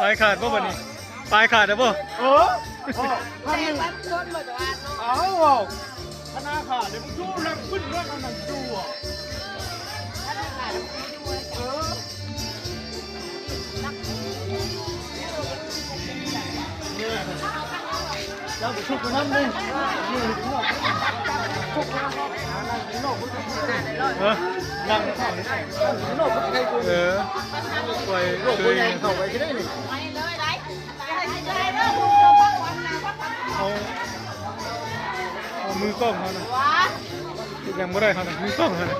ປາຍຂາດບໍ່ບັດນີ້? ປາຍຂາດແລ້ວບໍ່? ເອີ ເອີ ຄັນໜຶ່ງ ເອົາ ເອົາ ຄະນະຂາດເດ້ ມັນສູ້ແລ້ວຂຶ້ນເລື່ອງອັນນັ້ນຢູ່ ເອີ ເຈົ້າໄປຊຸກໄປນຳເດ້ ເອີ ນັ່ງ ເອີ ໄປ ໂລກບໍ່ໃຫຍ່ເຂົ້າໄປຊິໄດ້ນີ້. ເອົາ ເອົາມືກ້ອງເຮົານະ ຍັງບໍ່ໄດ້ເຮົານະ ມືກ້ອງເຮົານະ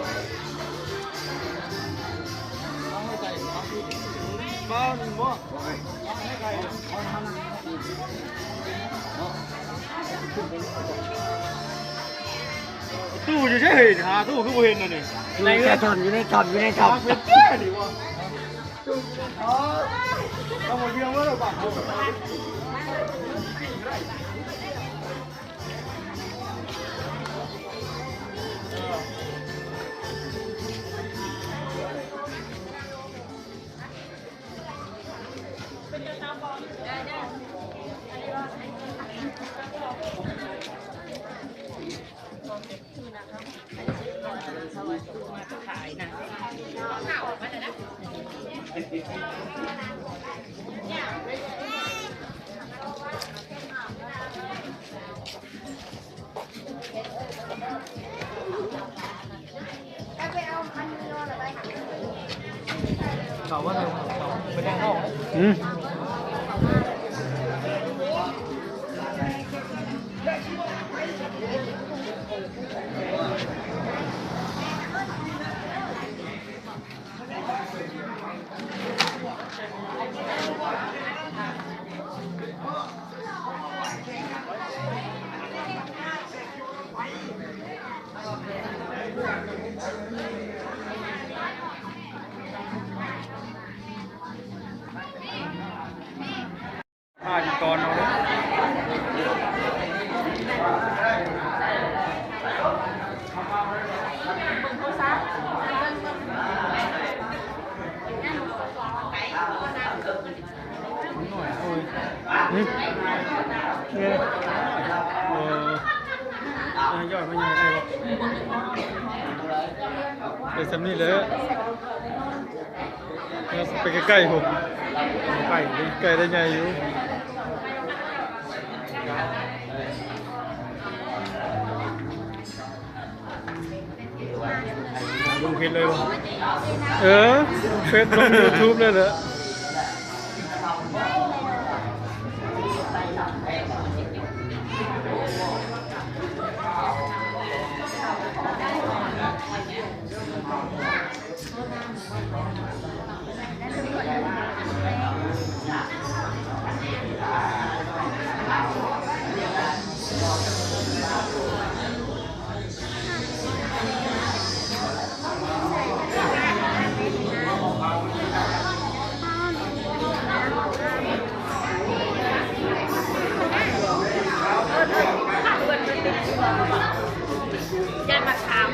ຕູ້ຢູ່ໃສເຮີ້ຍ? ຫາຕູ້ຄືບໍ່ເຫັນນະນີ້ ຢູ່ໃນຖ້ຳ ຢູ່ໃນຖ້ຳ ຢູ່ໃນຖ້ຳ ຫາເຫັນແທ້ນີ້ວະ. ໄປສ່ຳນີ້ແຫຼະ. ໄປໃກ້ໆພຸ້ນ ໃກ້ ໃກ້ໄດ້ໃຫຍ່ຢູ່. ລົງເຟສເລີຍບໍ່? ເອີ ເຟສລົງຢູທູບເລີຍເດີ. ຢ້ານມາຖາມ.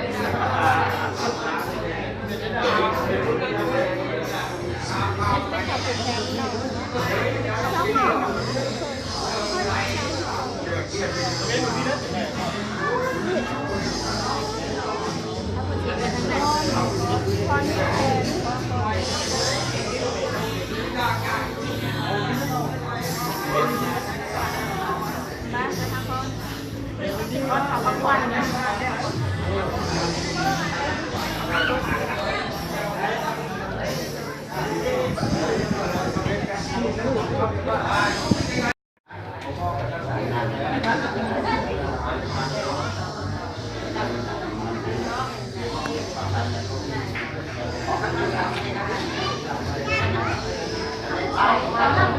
ສ